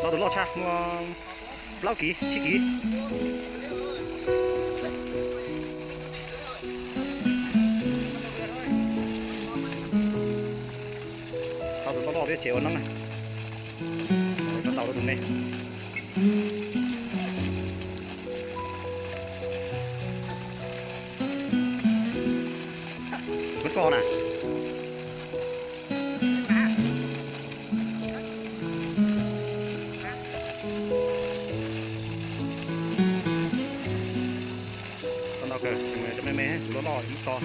Tau tus loj tshaj muaj plaub kiv tsib kiv. Tau tus loj loj thiab tsev ua neeb na. Tau ntau rau tus me. Muab koj na. Tau ntau kawg, tsis mus cov me me, tus loj loj ib tso.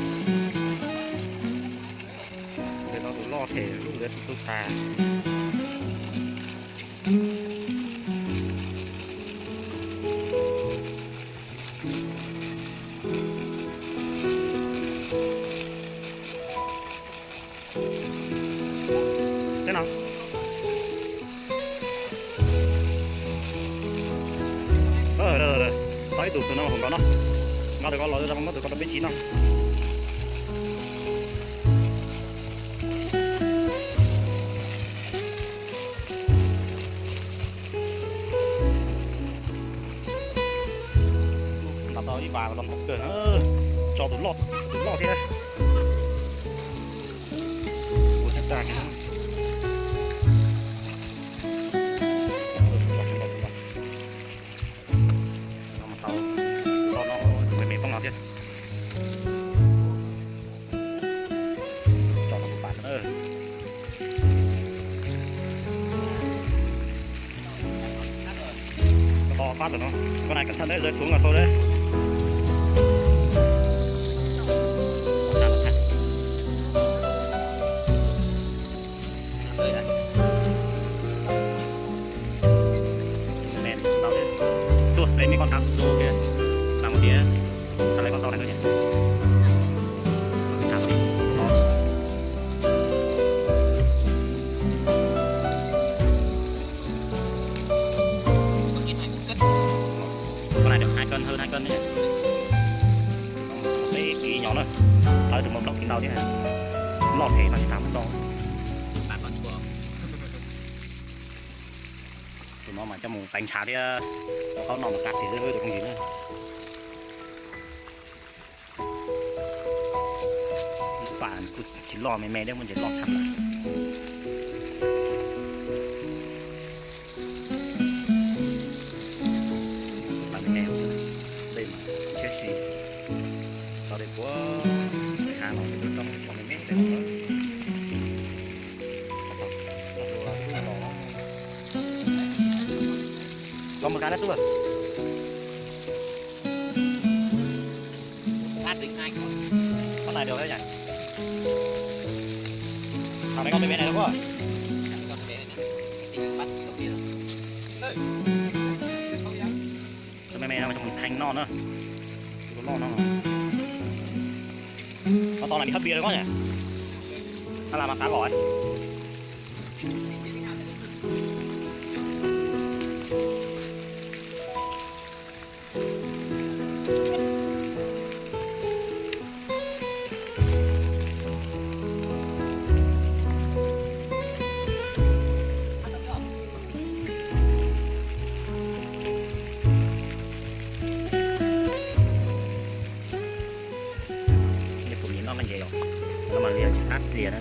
Ntawm no tus loj them lub ntawd tu tas. Teb no. Tau ib tug tus no hauv nkaus no. Nqa tus ko los, muab tus ko rau peb tsis no. Nqa tau ib vas los npaum kawg, tso tus loj, tus loj thiab. Ua tag tag. Tau tus loj no, tus me me poob no thiab. Tso tus pas no. To qab lawm no. Con này cẩn thận đấy, rơi xuống là thôi đấy. Xua, lấy mấy con cá rô kia, làm một đĩa, ăn lấy con to này thôi nhỉ. Con này được hai cân, hơn hai cân đấy nhỉ. Một cái ký nhỏ nữa. Tao được một lốc kính đầu chứ hả? Lọt thế mà chỉ tám con to. Tus no mas coj mus teev tshav thiab, rau qhov no mas kav tias tus koob yig na. Lub pas kuj tsis loj me me thiab, muaj ntses loj tshaj lawm. Pas me me, dej mas thiab si, tau dej puag ha no, roob tsoom me me tej no. Con một cái nữa xúc à? Con này được đấy nhỉ? Thằng này con bé bé này đúng không? Con bé bé này. Con bé bé này mà cho mình thanh non nữa. Con non nó. Nó to này bị hấp bia rồi quá nhỉ? Nó làm mà cá gỏi. Kuv nyiam noj me ntses os, no mas liam tsis qab liam na.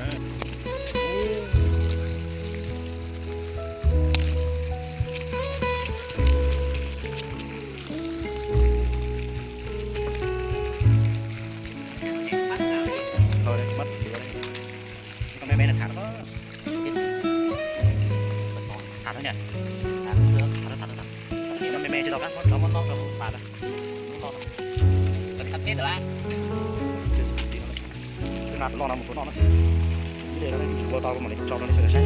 Con me me này thả nó có, thả thôi nhỉ. Thả thôi, thả thôi, thả thôi, thả thôi. Con me me chưa tau cắt, có món ngon rồi, thả thôi. Cắt tết rồi á. Cái nào lon nào một số lon đó. Cái này nó chỉ qua tao mà để cho nó sẽ sai.